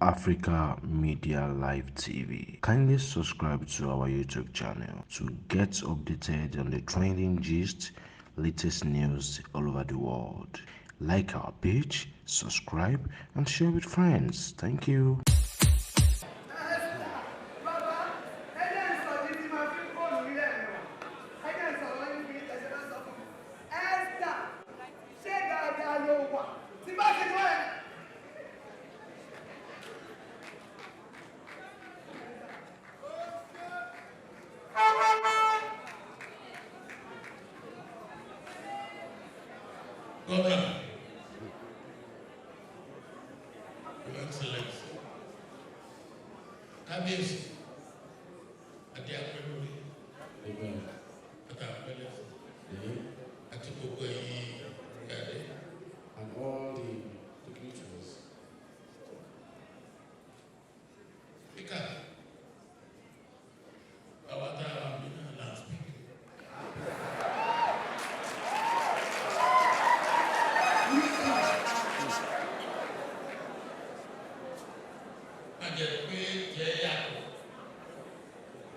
Africa Media Live TV. Kindly subscribe to our YouTube channel to get updated on the trending gist, latest news all over the world. Like our page, subscribe, and share with friends. Thank you. Bàbá, ẹ jẹ́ n sọ ní tí máa fi fóònù rí lẹ́nu. Ẹ jẹ́ n sọ̀rọ̀ yín fún yín tẹ̀sán náà sọ fún mi. Esther, ṣé dáadáa ló wà? Tí bá ti mọ́ ẹ. Governor, Your Excellency, Kábíyèsí, adé á pẹ́ lórí, bàtà á pẹ́ lẹ́sẹ̀, àti gbogbo ẹ̀yin ìyáde. And all the dignitaries. Speaker, bàbá tá a wà mí náà là ń speak. Má jẹ́ pé jẹ́ yàtọ̀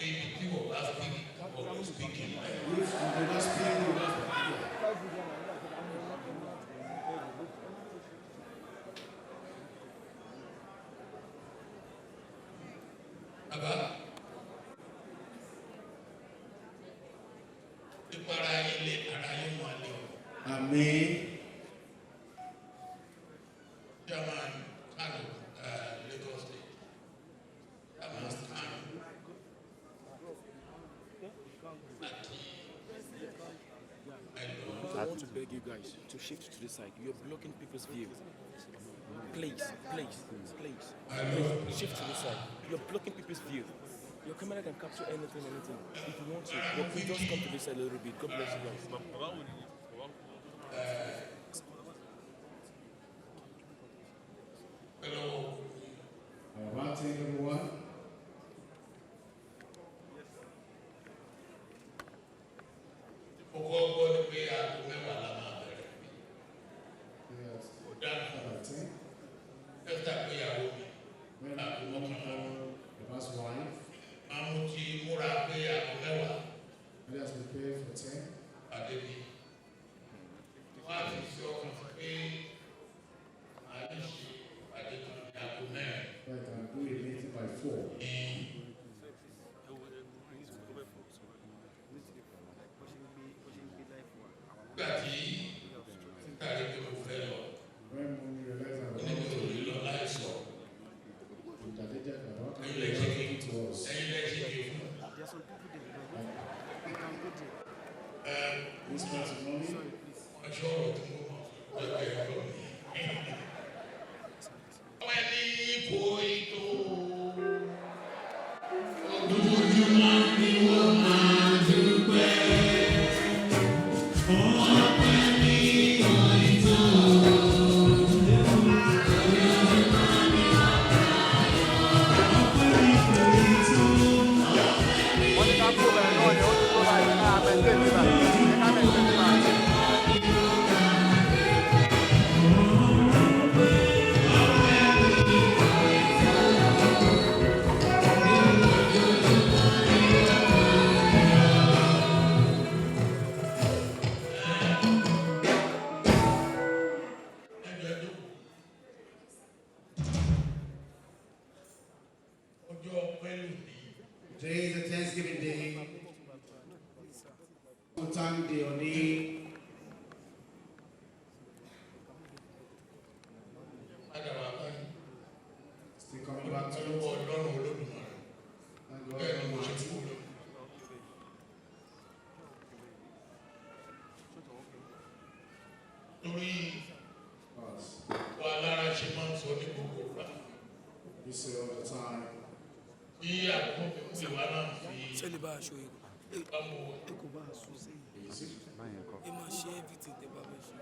ibi tí wọ́n bá speak, wọ́n lè speak in there. If you do not speak, you will not speak here. Bàbá, ìpara ilé ara yín máa lé o. Amen. Chairman Kano, Lagos State. Chairman Kano. Àti ẹ̀lọ́. I want to beg you guys to shift to this side. You're blocking people's view. Please, please, please, please, shift to this side. You're blocking people's view. Your camera can capture anything, anything if you want to. But please just come to this side a little bit. God bless you guys. Pẹ̀lú I want to thank everyone. Mo kọ́ gbọ́ ni pé aago 10 la máa bẹ̀rẹ̀. Yes. Kò dáná. About 10. Esther pé ìyàwó mi. When Aago 11. the past wife, Máa mú ti múra pé aago 10 let us prepare for 10. Adébí. Wọ́n á fi sí ọkàn sí pé màá lè ṣe ìpàdé kan ní aago 4. I can do a meeting by 4. Ní nígbà tí títà rí pé mo fẹ́ lọ, When we realize ó that ní mi ò ní lọ láì sọ. about Ẹ̀yin lẹ ṣe kí to us. ẹ̀yin lẹ ṣe kí fún. This testimony, Wọ́n ṣe ọ̀rọ̀ tí mo mọ̀ lọ́jọ́ ẹ̀kọ́ mi. Ọmọ ẹni kò tó. Ojoojúmọ́ ni wọ́n máa dúpẹ́. Ọpẹ́ mi kò tó. Ojoojúmọ́ ni wọ́n máa yọ̀. Ọpẹ́ mi kò tó. Wọ́n ní ká kó bẹ̀rẹ̀ náà ni ó ti tó báyìí ká mẹ́tẹ́ nígbà ká mẹ́tẹ́ nígbà. Ẹjọ́ ẹ jókòó. Ọjọ́ ọpẹ́ lónìí. Today is a Thanksgiving Day. To thank the Oni Padà wá báyìí. Still coming back to Lọ́wọ́ it. Ọlọ́run Olódùmarè. Thank God Bẹ́ẹ̀ ni mo ṣe Almighty. kú lọ. Torí Us. wa lára ṣe máa ń sọ ní gbogbo ìgbà. We say all the time. Bí àkókò mi kú ìwà náà fi Ṣé lè bá aṣọ yìí? báwo Ẹ kò bá aṣọ sẹ́yìn. Easy. Ẹ máa ṣe everything tẹ bá fẹ́ ṣe.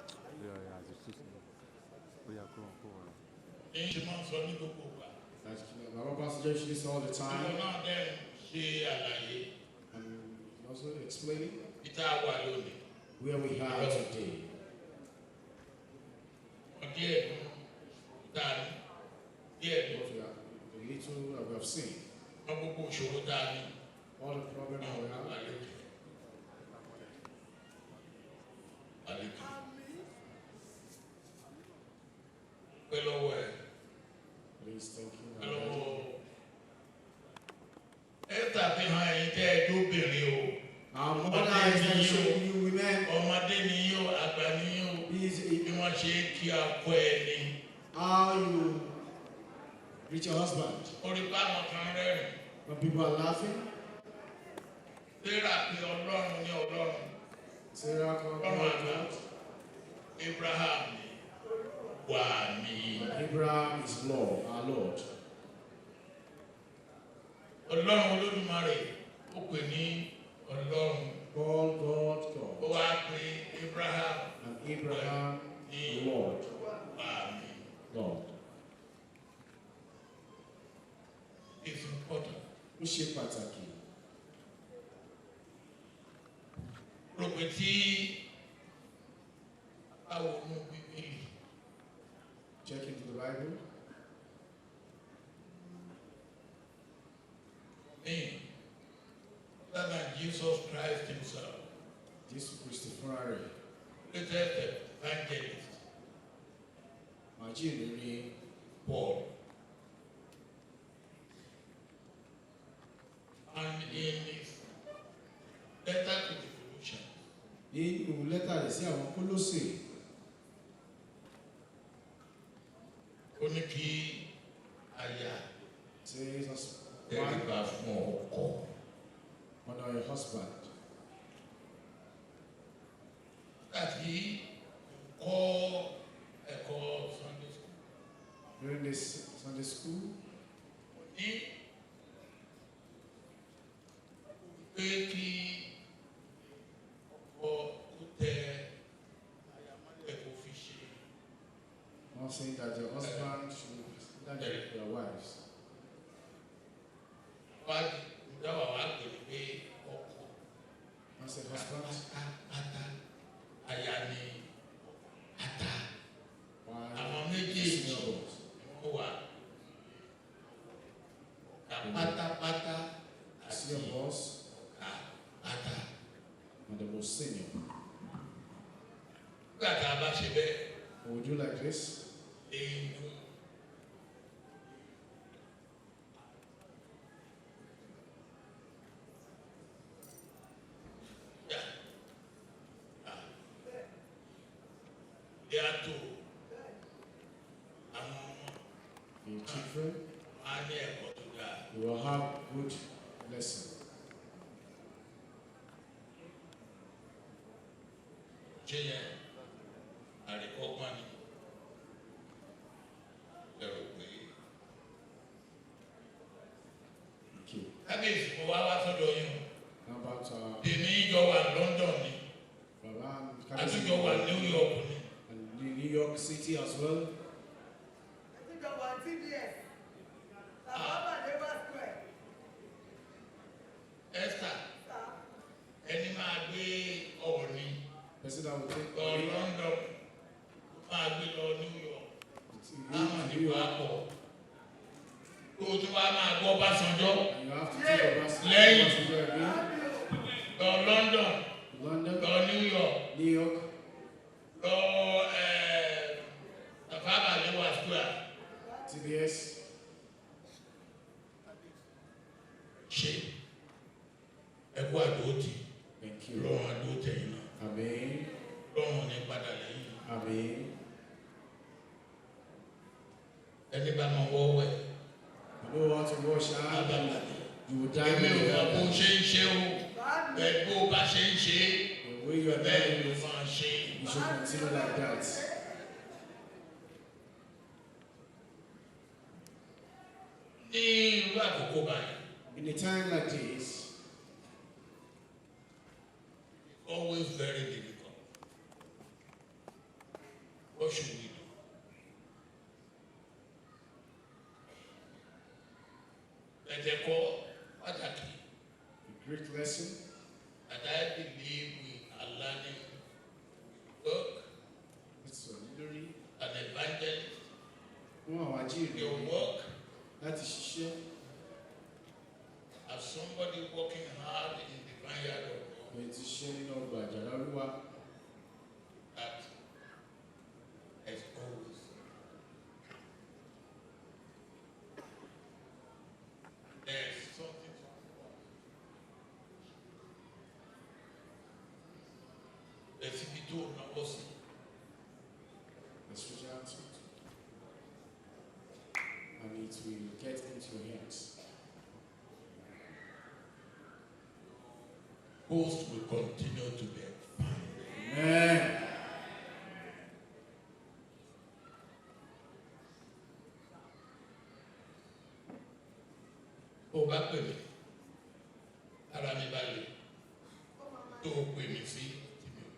Ní ṣe máa ń sọ ní gbogbo ìgbà. Like Baba Pastor Josh says all the Ìwọ time. náà dẹ́ ṣe àlàyé And also explaining bí tá a wà lónìí. where we are today. Wọ́n díẹ̀ nù tá a ní díẹ̀ nù. What we are little that we have seen, Wọ́n gbogbo ìṣòro tá a ní. All the problems that we have, Àlejò. Àlejò. Pẹ́ lọ́wọ́ ẹ̀. Please thank you. Pẹ́ lọ́wọ́. Ẹ́tà fi hàn ẹ̀yin tẹ́ ẹ jóbìnrin o. Our mother is not showing you women. Ọmọdé ni yín o, àgbà ni yín o. Is Bí wọ́n ṣe é kí akọ ẹni. how you reach your husband. Orí bá àwọn kan rẹ́rìn. When people are laughing, Sarah pe Ọlọ́run ní Ọlọ́run. Sarah called Ọlọ́run àgbà. God. Abraham ni wà ní. Abraham is Lord, our Lord. Ọlọ́run Olódùmarè ó pè ní Ọlọ́run. God, God, Ó God. wá pe Abraham And Abraham, Lord, wà ní. Lord. It's important. Ó ṣe pàtàkì. Rò pé tí a wò nú Bíbélì, Check into the Bible. ní other than Jesus Christ himself, Jésù Kristi fúnra rẹ̀. greatest evangelist, Màjíǹrere Paul. And in his letter to the Colossians, nínú lẹ́tà rẹ̀ sí àwọn Kólósè, ó ní kí aya says us tẹríba fún ọkọ. honor your husband. Láti kọ́ ẹ̀kọ́ Sunday school. During this Sunday school, Ní pé kí ọkọ kó tẹ aya mọ́lẹ̀ kó fi ṣe not saying that your husband should that your wives. Wá dáwà wá pè ní pé ọkọ Not say husband, pátá aya ni ata wife, àwọn méjèèjì senior boss. ni wọ́n wà ọ̀gá pátápátá àti Senior boss ọ̀gá pátá. and the most senior. Nígbà tá a bá ṣe bẹ́ẹ̀ When we do like this, inú yà á ilé àtò àwọn ọmọ the children, á ní ẹ̀kọ́ tó dáa. you will have good lesson. Ṣé yẹn àríkọ́gbọ́n ni ẹ rò pé Okay. kábíyèsí mo wá wá sọ́dọ̀ yín o. Now about Èmi jọ wà London ni Baba and àtúnjọ wà New York ni and New York City as well. Ẹtújọ wà TBS. Bàbá Bàdébà Square. Esther Sá. ẹni máa gbé Ọọ̀ni Person that will take lọ London máa gbé lọ New York to láwọn New ìdìbò York, àpọ̀ tó o tún wá máa gbọ́ Ọbásanjọ́ and you have to take a bus Lẹ́yìn. passenger again. lọ London London, lọ New York New York, lọ Tafawa Balewa Square TBS. ṣe ẹkú àdóòtì Thank you. lọ́run àdóòtì ẹ̀yìn náà Amen. lọ́run ní padà lẹ́yìn Amen. ẹni bá máa wọ́wẹ́ You know how to wash hand. ábàbàdì. You will die. Èmi ò with mọ bó the ṣe ń ṣe o bẹ́ẹ̀ bó bá ṣe ń ṣe The way you are bẹ́ẹ̀ doing ló it, máa ṣe. you should continue like that. Ní irú àkókò báyìí, In a time like this, always very difficult. What should we do? Ẹ̀jẹ̀ kọ́ pàtàkì a great lesson that I believe we are learning work It's a lórí an evangelist, fún àwọn your ajíhìnrere work láti Láti ṣiṣẹ́. As somebody working hard in the vineyard of God, Pẹ̀lú ti ṣiṣẹ́ nínú ọgbà àjàrà Olúwa. that is always there's something to there's ibi tó náwó sí. Let's reach out to it. And it will get into your hands. Post will continue to be expanded. Amen. Bó o bá pè mí, ara mi bá le, tó o pè mí sí tí mi ò.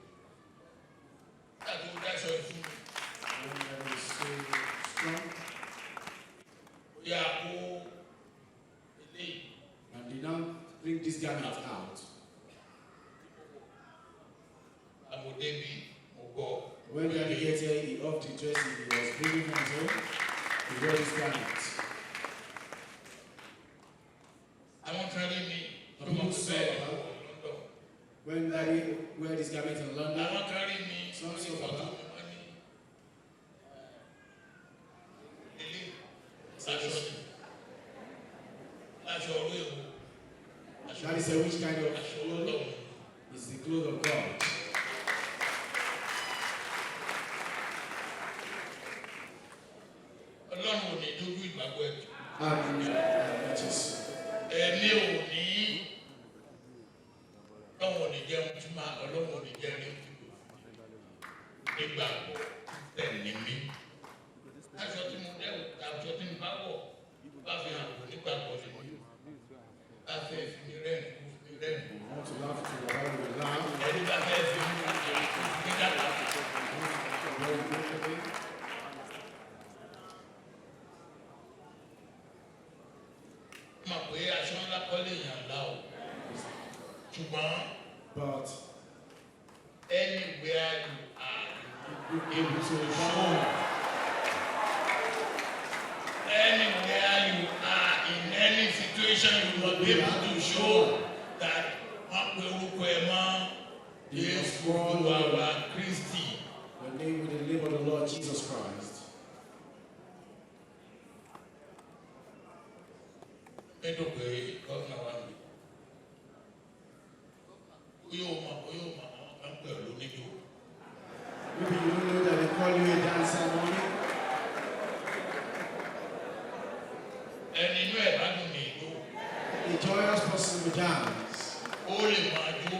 Nígbà tó o dáṣọ ìfún mi, When there is so strong ó yá kó eléyìí and they now bring this garment out. Àmọ̀débí mo gbọ́. When Daddy get here, he off the dress he was bringing from his home. He wore this garment. Àwọn kan rí mi tó mọ̀ pé bẹ́ẹ̀ ni mo wọ̀ London. When Daddy wear this garment in London, Àwọn kan rí mi Some wọ́n ní sọ fọ́tò bàbá. mi wọ́n ní ilé aṣọ ni aṣọ orí èwo aṣọ Daddy said, which kind of aṣọ cloth Ọlọ́run. is the cloth of God? Ọlọ́run ò ní dójú ìgbàgbọ́ ẹ̀. Amen. Amen. Jesus. Ẹ̀mí ò ní Ọlọ́run ò ní jẹ́ ohun tí máa Ọlọ́run ò ní jẹ́ rí ohun tí kò nígbàgbọ́ tẹ̀lé mi. Aṣọ tí mo dẹ́wọ̀ aṣọ tí mo bá wọ̀ bá fi hàn kò nígbàgbọ́ ni mi. Bá fẹ́ fi mi rẹ́rìn kó fi mi rẹ́rìn. You want to laugh to your Bible, will laugh. Ẹni bá fẹ́ fi mi rẹ́rìn kó fi mi dàgbà. Very good, okay? Mọ̀ pé aṣọ ńlá kọ́ lè yàn ńlá o. Ṣùgbọ́n But anywhere you are, you be able to show anywhere you are in any situation, you must be able to show that wọ́n pe orúkọ ẹ mọ́ Jésù Olúwa wa Kristi. the name with the name of the Lord Jesus Christ. Nítorí pé gómìnà wa ń bì. Bóyá o mọ̀ bóyá o mọ̀ àwọn kan pè ọ́ lóníjó. Maybe you don't know that they call you a dancer, mommy. Ẹni inú ẹ̀ bá dùn ní ìjó. A joyous person will dance. Ó lè máa jó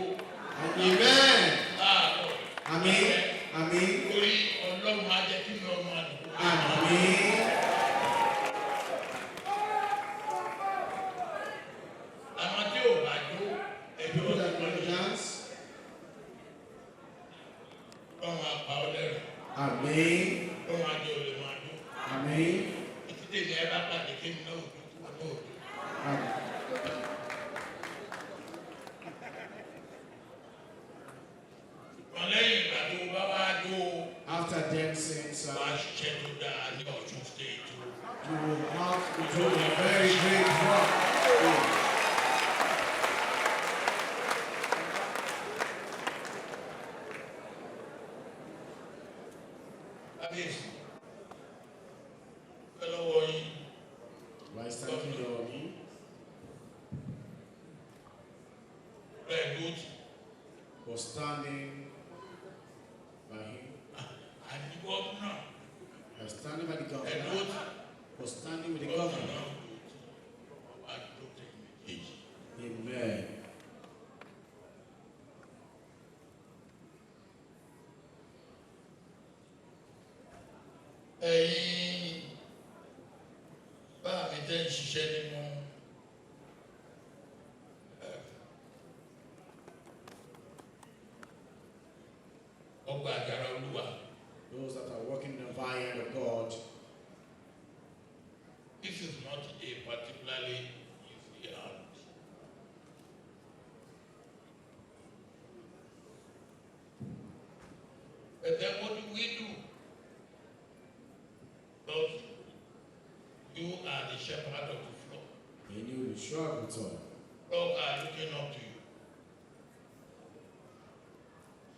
Amen. láàárọ̀. Amen. Amen. Torí Ọlọ́run á jẹ́ kí mi ọmọ àdúgbò. Amen. Àwọn tí ò bá jó ẹjọ́ People that ọdún don't dance. Ọlọ́run á pa ọ́ lẹ́rìn. Amen. Ọlọ́run á jẹ́ olè máa jó. Amen. Títí tèmi ẹ bá pàdé kémi náà ò jó kí wọn náà ò jó. Amen. Ṣùgbọ́n lẹ́yìn ìgbà tó o bá wá jó o, After dancing, sir, wàá ṣiṣẹ́ tó dáa ní Ọ̀ṣun State o. you will have to do a very great work. Kábíyèsí, pẹ́ lọ́wọ́ yín. By thanking the Lord, Bẹ́ẹ̀ ló ti for standing by him, àní gómìnà by standing by the ẹ̀ ló governor, ti for standing with the gómìnà governor. náà ló ti wá dúró tẹ̀yìn méjèèjì. Amen. Ẹ̀yin bá mi tẹ́ ń ṣiṣẹ́ nínú ọgbà àjàrà Olúwa. Those that are working in the vineyard of God, This is not a particularly easy art. But then what do we do? Because you are the shepherd Ẹ̀yin ni olùṣọ́ àgùntàn. Flock are looking up to you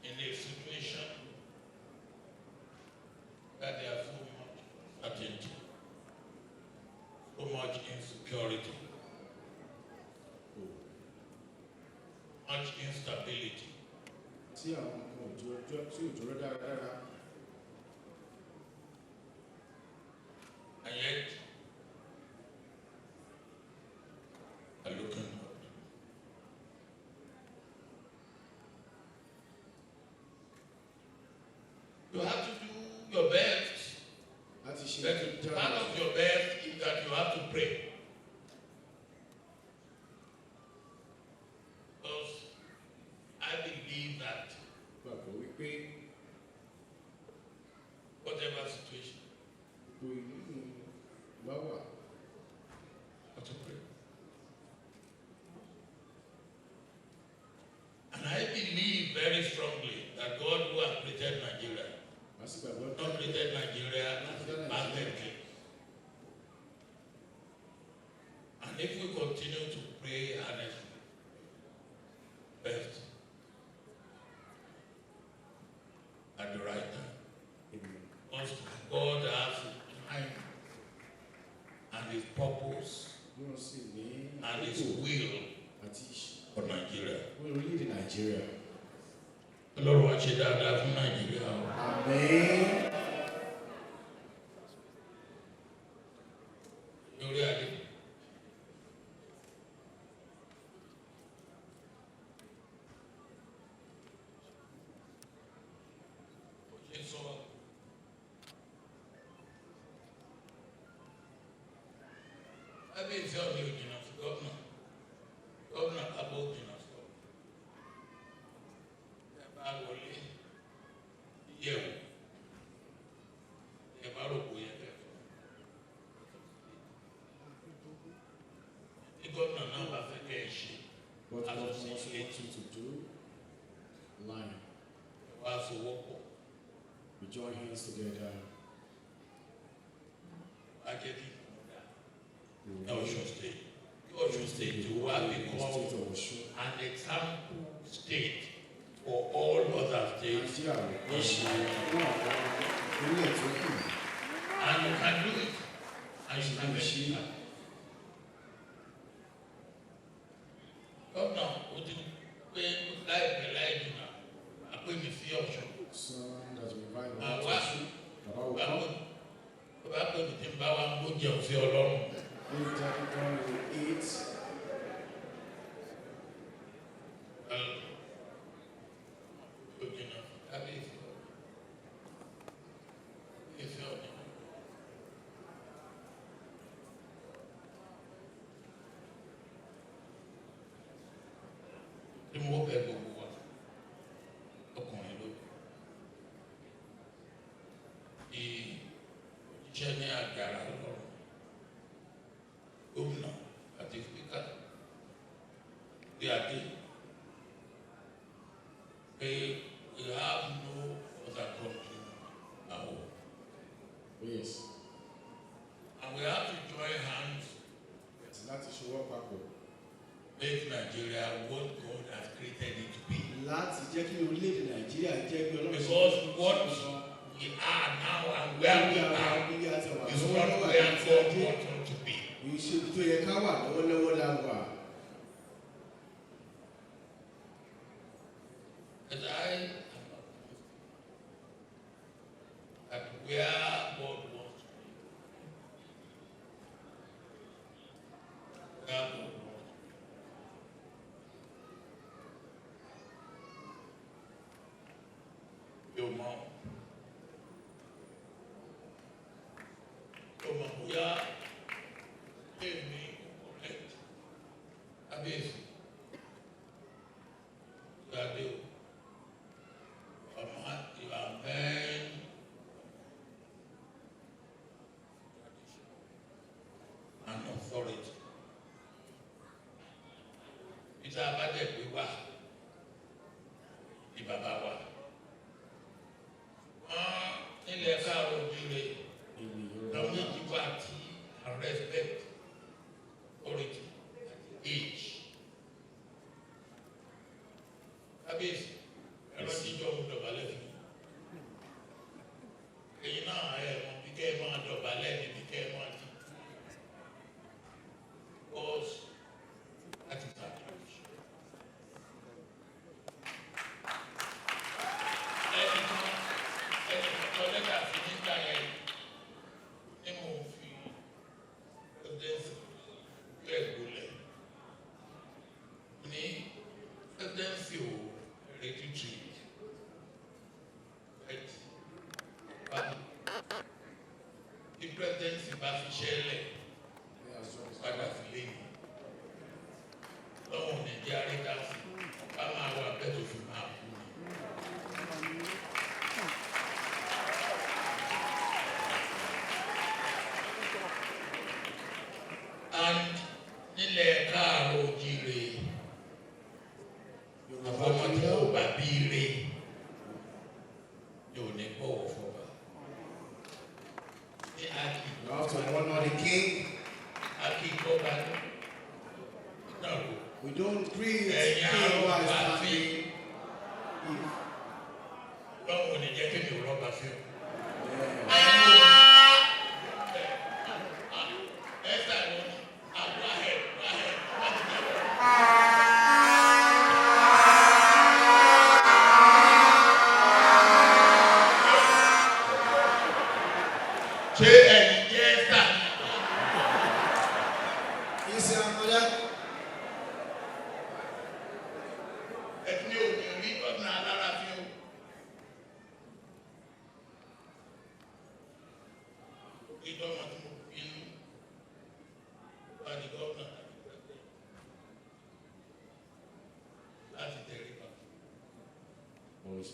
in a situation that there are so much uncertainty, so much insecurity, much instability. Tí àwọn nǹkan ò dúró tí ò dúró dáradára. And yet, are looking up. You have to do your best. Láti ṣe tó But part dára. of your best is that you have to pray. Because I believe that Gbàgbọ́ wípé whatever situation, gbogbo ìlú bá wà, you have to pray. And I believe very strongly that God who has created Nigeria, wá sì gbàgbọ́ not created Nigeria as a perfect place. And if we continue to pray earnestly, best at the right time, Amen. because God has His time and His purpose Wọ́n sì ní and His àkókò will àti ìṣe for Nigeria. fún orílẹ̀-èdè Nàìjíríà. Ọlọ́run á ṣe dáadáa fún Nàìjíríà o. Àmín. Lórí adé. Ó ṣe sọ. Kábíyèsí ọ̀dẹ ò jìnnà sí gómìnà. Gómìnà kábọ̀ ò jìnnà sí ọ. Ẹ bá wọlé yẹ̀wò. Ẹ bá rò bóyá ẹ fẹ́. Tí gómìnà náà bá fẹ́ kẹ́ ẹ ṣe, What God also wants you to do, line. Ẹ wá sowọ́pọ̀. We join hands together. Wá jẹ́ kí ìlú dá. We Ní Ọ̀ṣun State. Kí Ọ̀ṣun State wá become State of Ọ̀ṣun. an example state for all other states. Nàìjíríà àwòkọ́ṣe fún àwọn ìpínlẹ̀ tó kù. And you can do it. And you can make it happen. Gómìnà ó ti pé láìpẹ́ láì jìnnà, a pè mí sí Ọ̀ṣun. Soon that we invite Àwa Baba to Ọ̀ṣun, Baba will bá come. pè bá pè mí tí ń bá wa ń gbóúnjẹ sí Ọlọ́run. If Daddy come, we will eat. Ó jìnnà kábíyèsí kábíyèsí ọ̀nà. Tí mo bẹ̀ gbogbo wa, ọkùnrin ló di òjíṣẹ́ ní àgàrà Ọlọ́run, gómìnà àti speaker bí adé pé we have no other country now Yes. and we have to join hands, Àti láti ṣọwọ́ papọ̀. make Nigeria what God has created it to be. Láti jẹ́ kí orílẹ̀-èdè Nàìjíríà jẹ́ bí Ọlọ́run ṣe Because what we are now and where we are is not where God wants us to be. Ìṣe ibi tó yẹ ká wà lọ́wọ́lọ́wọ́ la wà. But I am optimistic that where God wants to be, where God wants to be, yóò mọ yóò mọ bóyá èmi correct kábíyèsí gbadé o. Ọmọ you are men tradition and authority. Peter Abadegbe wà ní bàbá wa. Wọ́n nílẹ̀ káàró jíire Ènìyàn lọ méjì wà tí I respect authority. fiṣẹ́ lẹ̀ He has dropped his padà sílé ni. Lọ́wọ́n ò ní jẹ́ àrídásí, ká máa wà bẹ́ẹ̀ tó fi máa kú ni. And nílẹ̀ káàárọ̀ oòjíire, àfọmọ́ tí ò bá bí ire ni ò ní bọ̀wọ̀ fọba. Ní Aki, You have to honor the king. Aki kọ́ba ní ìdàgbò. We don't greet Ẹ̀yin king àrùn while bá fi standing. If lọ́wọ́ ò ní jẹ́ kí mi ò rọ́bà fi o. Esther ló ní àbúrò ahẹ́ ahẹ́ láti jẹ́. Ṣé ẹ̀yin jẹ́ Esther ni? Isi Amoda, Ẹ̀mí ò ní rí gómìnà alára fi o. Ìdánwò tí mo bínú bá di gómìnà tàbí pẹ́pẹ́ láti tẹríba. Always.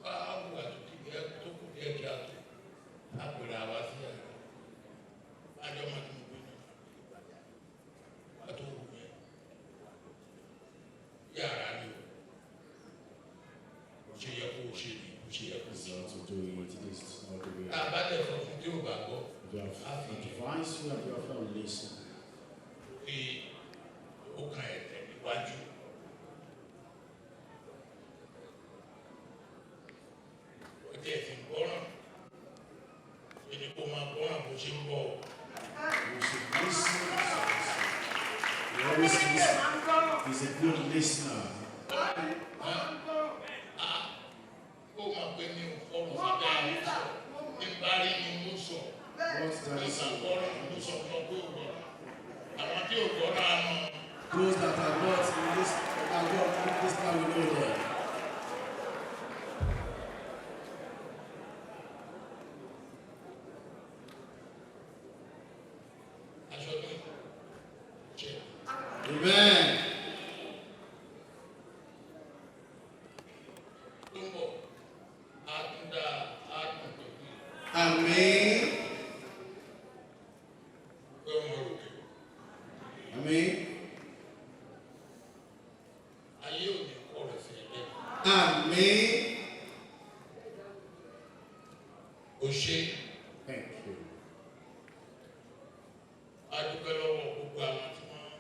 Bá a wù àtúntì bí ẹ tó kù díẹ̀ kí a tó àpèrè àwa sí àná. Àjọ máa tí mo bínú wà tó wù yẹn. Yàrá ni o. Ṣe yẹ kó o ṣe ni, o ṣe yẹ kó o This ṣe. is how to do it. This is not the way. Tá a bá tẹ̀ sọ fún tí ò bá gbọ́, You have advised you and you have not listened. pé ó kan ẹ̀tẹ̀ níwájú. Ó jẹ́ ti gbọ́ràn. Ṣé ni kó máa gbọ́ràn bó ṣe ń bọ̀ o? You should listen. You always listen. Máa ń gbọ́ràn. He's a good listener. Máa ń gbọ́ràn. Kó máa pé mi ò fọ̀rọ̀ sábẹ́ àwọn sọ. Ní parí ni mo sọ. Bẹ́ẹ̀ What that Ní is, sàgbọ́ràn ló sọ fún ọ pé ò gbọ́ràn. Àwọn tí ò gbọ́ràn á mọ̀. those that are not in this, are not in this now we know them. Aṣọ ní ṣe. Amen. Tó ń bọ̀, á tún dáa, á tún pẹ̀lú Amen. pé ọmọ rògbè. Amen. Ayé ò ní kọ̀rọ̀ sí ẹgbẹ́. Amen. O ṣe Thank you. a dúpẹ́ lọ́wọ́ gbogbo àwọn tí wọ́n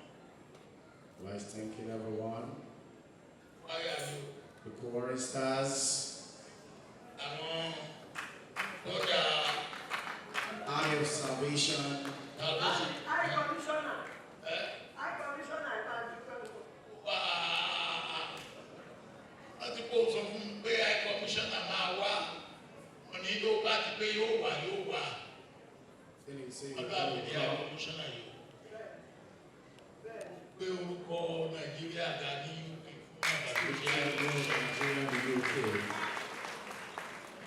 Let's thank you, everyone. wáyà ni o. The choristers, Àwọn lọ́jà Eye of Salvation, tàbí High Commissioner. ẹ High Commissioner ẹ̀ máa dúpẹ́ wọn. wá. Wọ́n ti kó sọ fún mi pé high commissioner máa wá. Wọ́n ní yóò bá ti pé yóò wá yóò wá. Then he say, Wọ́n bá mi ní high commissioner yìí. Pé orúkọ Nàìjíríà ga ní UK fún àgbàdo ṣe high commissioner. Nigeria, the UK.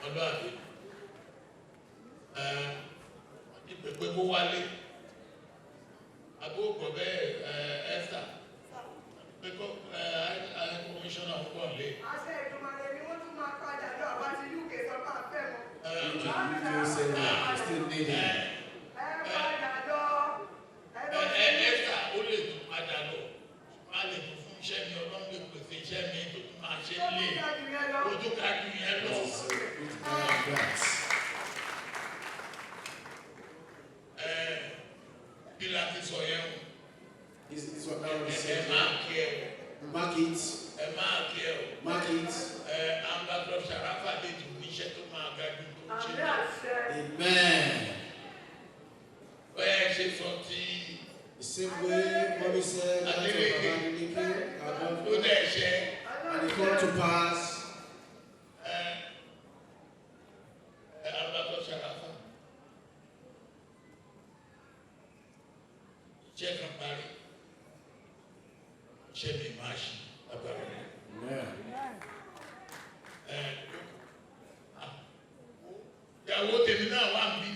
Ọlọ́àbí ẹ wọ́n ti pè pé kó wálé àbúrò bẹ́ẹ̀ ẹ Esther pé kó ẹ ẹ kọmíṣánná ń bọ̀ lé Àṣẹ Èdùmàrè ni wọ́n tún máa padà lọ àwa ti UK sọ pé a fẹ́ wọn. The UK said we still need him. Ẹ padà lọ. Ẹ ẹ lọ ẹ sí. Esther ó lè tún padà lọ ṣùgbọ́n a lè tún fún iṣẹ́ mi Ọlọ́run lè pèsè iṣẹ́ mi tó tún máa ṣe Tó lé tún ga jù yẹn lọ. ojú ká ju yẹn lọ It's a bit more than that. ẹ bí la ti sọ yẹn o This is what Aaron ẹ ẹ said. máa kí ẹ o Mark it. ẹ máa kí ẹ o. Mark it. Ẹ ambassador Sharafa lè tún níṣẹ́ tó máa ga ju tó ń ṣe Àmì lọ. àṣẹ. Amen. Bẹ́ẹ̀ ṣe sọ tí The same way Mommy said, that of Baba Adeleke, our ó governor, dẹ̀ ṣe and it come to pass. ẹ ẹ ambassador Sharafa. Iṣẹ́ kan parí. Iṣẹ́ mi máa ṣe agbára rẹ̀. Amen. Ẹ jókòó. Ah, ìyàwó tèmi náà wà níbí.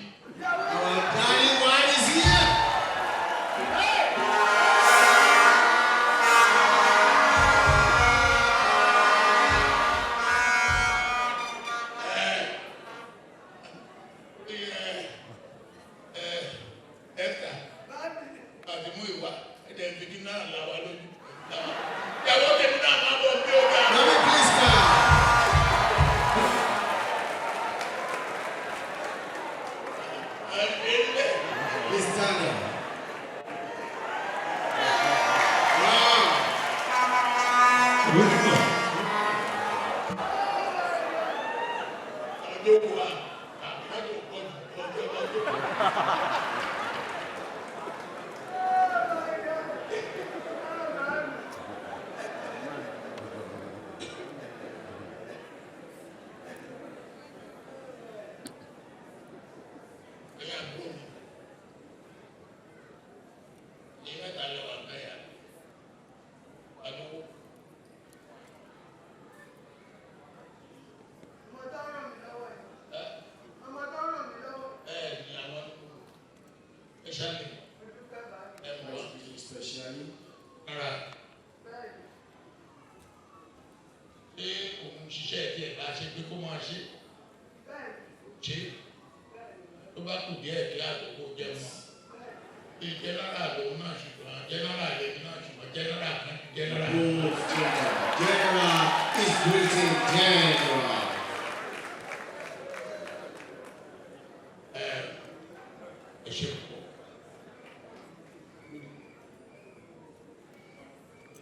Stand up. Wow. Ọjọ́ wa àbí mọ́tò pọ̀ jù ọjọ́ ọjọ́. Ẹ̀yin àbúrò mi, ẹ̀yin mẹ́ta lẹ wà bẹ́ẹ̀ wà lówó. Ọmọ tó ràn mí lọ́wọ́ ẹ̀. Ọmọ tó ràn mí lọ́wọ́. Bẹ́ẹ̀ ni àwọn ẹ̀ṣálẹ̀ Mo dúpẹ́ báyìí. ẹ̀ mọ̀ wá. Especially. Rárá, Bẹ́ẹ̀ ni. ṣé òun ṣiṣẹ́ tí ẹ̀ bá ṣe pé kó máa ṣe Bẹ́ẹ̀ ni. ṣe tó bá kù díẹ̀ kí àkókò jẹ́ mọ́. Bí jẹ́nẹ́rà lòun náà ṣùgbọ́n jẹ́nẹ́rà lèmi náà ṣùgbọ́n jẹ́nẹ́rà kan ju jẹ́nẹ́rà. Both general. General is greeting general. Ẹ ṣe púpọ̀.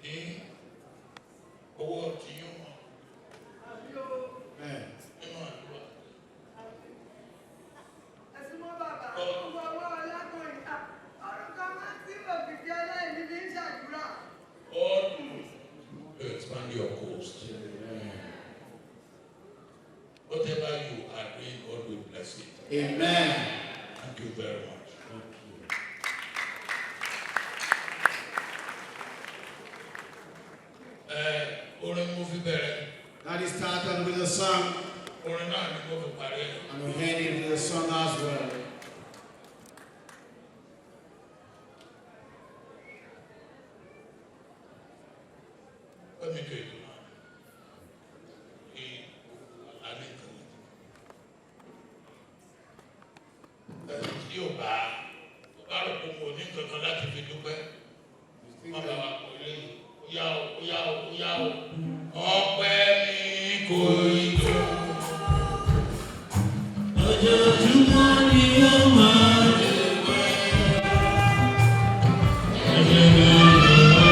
Ní owó tí yóò mọ̀ Àbí o. Amen. nínú àdúrà. Ẹ̀sùn mọ́ bàbá. Gbogbo ọwọ́ ọlákùnrin. Orúkọ máa ń tí òkìkí aláìní fi ń ṣàdúrà. God will expand your coast. Whatever you are doing, God will bless it. Amen. Thank you very much. Thank you. Ẹ orin mo fi bẹ̀rẹ̀, That is started with a song orin náà ni mo fi parí ẹ̀. and we end it with a song as well. Fẹ́mi tó ètò náà ní alẹ́ kan. Ẹni tí yóò bá tó bá rò pé mo ní kankan láti fi dúpẹ́, má bàa wà pọ̀ ilé yìí. Ó yá o, ó yá o, ó yá o. Ọpẹ́ mi kò ì tó. Ojoojúmọ́ ni ó máa dúpẹ́. Ojoojúmọ́ ni ó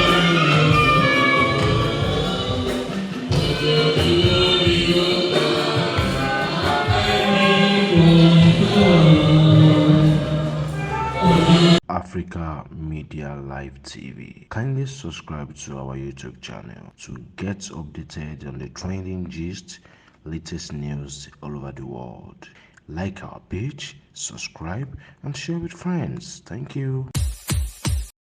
máa ẹni kò tó. Africa Media Live TV. Kindly subscribe to our YouTube channel to get updated on the trending gist, latest news all over the world. Like our page, subscribe, and share with friends. Thank you.